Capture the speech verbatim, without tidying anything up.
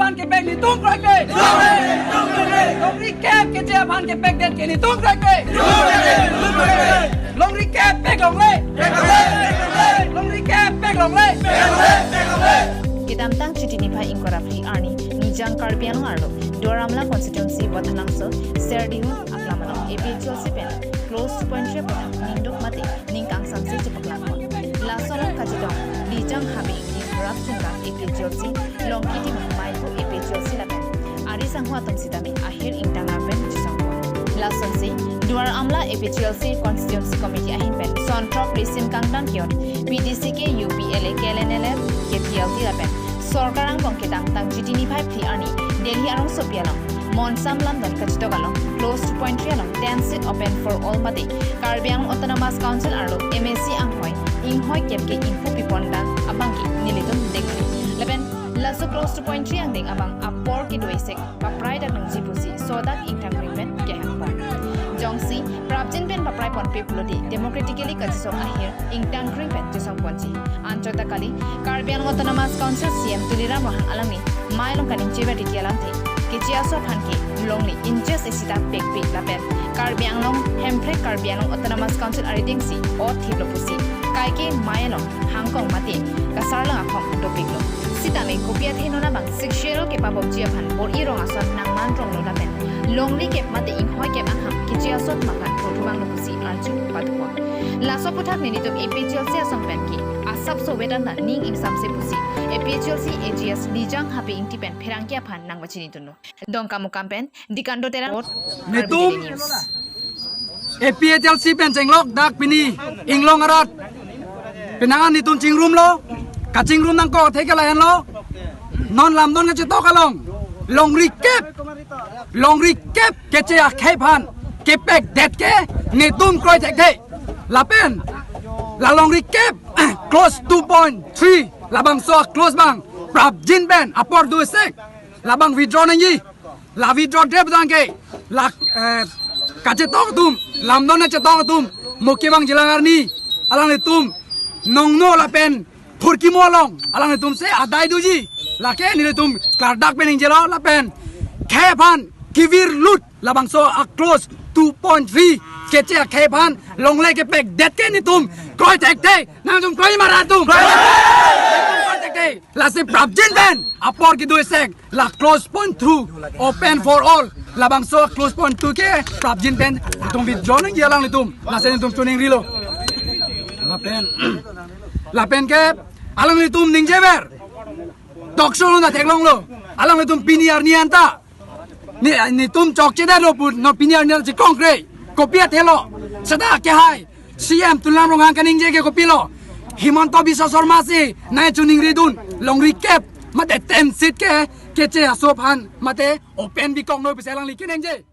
aphan kepek netum kroikre. Longri kep keche aphan kepekdet ke netum kroikre. Longri kep pek longle. Longri kep pek longle. Kedamtang Chiti niphai ingkoi ra phli arni Nijang Karbi Anglong arlo Duar Amla constituency Vathanangso Serdihun aklam along A P H L C pen clause two point three aphuthak ningduk mate ning kangsamse chepaklang pon. Laso along kachetong Lijang Habe Ingti rap chunga A P H L C Longki Timung maipu A P H L C lapen ari sangho atum sitame ahir ingtang pen chesong pon. Lasonsi Duar Amla A P H L C constituency committee ahin pen son throk risim kangdang kiot P D C K, U P L A, K L N L F, K P L T lapen sorkar angbong kedamtang Chiti niphai phli arni Delhi arongsopi along Monsam lamdon kachetok along clause two point three along ten seat open for all mate Karbi Anglong Autonomous Council arlo M A C anghoi inghoi kep ke ingpu pipon dang abang ke nelitum dengri. Lapen laso clause two point three angdeng abang apor kedo-isek paprai dak nangji pusi sodak ingtang kring pen kehang pon. Jongsi prapjin pen paprai ponpe pulote democratically kachesong ahir ingtang kring pen chesong ponji. Anchot ta kali, Karbi Anglong Autonomous Council C E M Tuliram Ronghang alangli mai along kaningje ber titi alamthe keche aso aphan ke longle inches isita pekpik lapen Karbi Anglong Hemprek Karbi Anglong Autonomous Council arideng si othip lo pusi kaike mai along hangkong mate kasarlang akhong dopik lo. Sitame kopi athe non abang Sixth Schedule kepabokji aphan bor-i rong ason nangman rong lo lapen longri kep mate inghoi kep angham keche aso atum aphan photo bang lo pusi arju patupo. Laso aphuthak nelitum A P H L C asong pen ke asapso vedan ta ning ingsamse pusi A P H L C A G S Lijang Habe Ingti pen pherangke aphan nangpachini dunlo. Dongkamukam pen Dikando Terang, Karbi Netum Daily News. A P H L C pen chenglok dak pini inglong arat penang an netum chingrumlo, kachingrum nangkok atheke lahenlo. Non lamdon kachetok along longri kep, longri kep keche akhei aphan kepekdet ke netum kroi thekthe. Lapen la longri kep clause two point three labangso clause abang prapjin pen apor do-isek labang withdraw nangji. La withdraw det abang ke la, eh, kachetok atum, lamdon kachetok atum, mo kevangji alang arni alanglitum nongno lapen phurkimo along alanglitum se adai doji. Lake nelitum klardak pen ingjelo lapen khei aphan kevirlut labangso a clause two point three keche akhei aphan longle kepekdet ke netum kroi thekthe. Nangtum kroi ma ra tum? Kroi thekthe. Lasi prapjin pen apor kedo-isek la clause point two open for all, labangso clause point two ke prapjin pen netum withdraw nangji alanglitum. Lasi netum chuning rilo. Lapen, lapen ke alanglitum ningje ber. Talk show lo na theklonglo. Alanglitum pini arni anta ni, netum chokche detlo pu non pini arni anta chekongkre. Kopi athe lo? Seta kehai C E M Tuliram Ronghang kaningje ke kopilo? Himanta Biswa Sarma si nai chuning ridun longri kep mate ten seat ke keche aso aphan mate open bikok noi pusi alangli keningje.